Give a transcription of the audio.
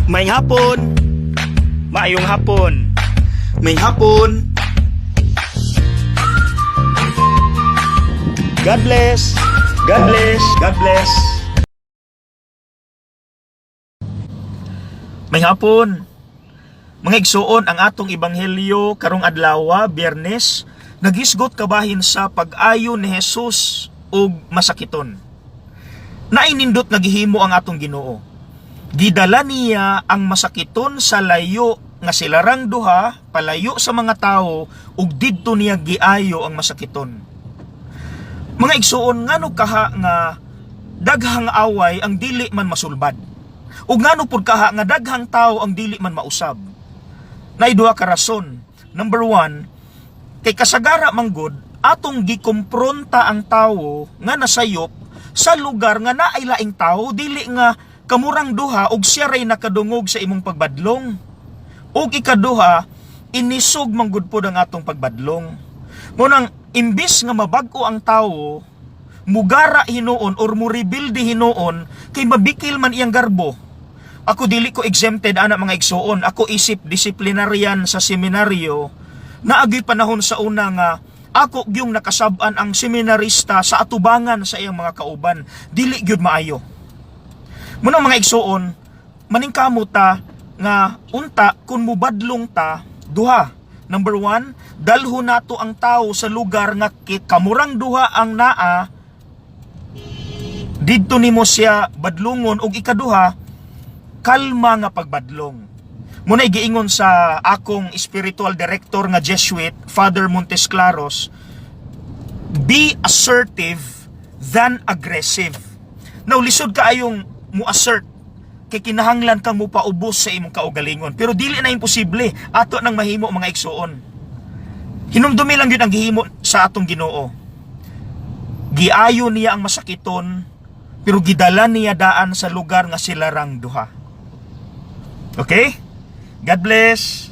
Maayong hapon. Maayong hapon. Maayong hapon. God bless. God bless. God bless. Maayong hapon. Mga igsuon, ang atong ebanghelyo karong adlaw, Biyernes, nagisgot kabahin sa pag-ayo ni Jesus ug masakiton. Nainindot nga gihimo ang atong Ginoo. Gidala niya ang masakiton sa layo nga silarang duha, palayo sa mga tawo, ug didto niya giayo ang masakiton. Mga igsuon, ngano kaha nga daghang away ang dili man masulbad? Ug ngano pud kaha nga daghang tawo ang dili man mausab? Nay duha ka rason. Number one, kay kasagara manggod atong gikompronta ang tawo nga nasayop sa lugar nga naay laing tawo, dili nga kamurang duha ug siya ray nakadungog sa imong pagbadlong. Ug ikaduha, inisog manggod pod ang atong pagbadlong. Munang imbis nga mabag-o ang tawo, mugara hinuon or muribilde hinuon kay mabikil man iyang garbo. Ako, dili ko exempted ana, mga igsuon. Ako, isip disciplinarian sa seminaryo, naagi panahon sa una nga ako gyung nakasab-an ang seminarista sa atubangan sa iyang mga kauban. Dili gyud maayo. Muna, mga igsuon, maningkamot ta nga unta kung mubadlong ta, duha. Number one, dalho nato ang tao sa lugar nga kamurang duha ang naa, didto nimo siya badlungon. Ug ikaduha, kalma nga pagbadlong. Muna giingon sa akong spiritual director nga Jesuit, Father Montes Claros, "Be assertive than aggressive." Now, lisod kaayong mo assert kay kinahanglan kang mupaubos sa imong kaugalingon. Pero dili na imposible, ato nang mahimo, mga igsuon. Hinumdumi lang yun ang gihimo sa atong Ginoo. Giayo niya ang masakiton, pero gidala niya daan sa lugar nga silarang duha. Okay? God bless.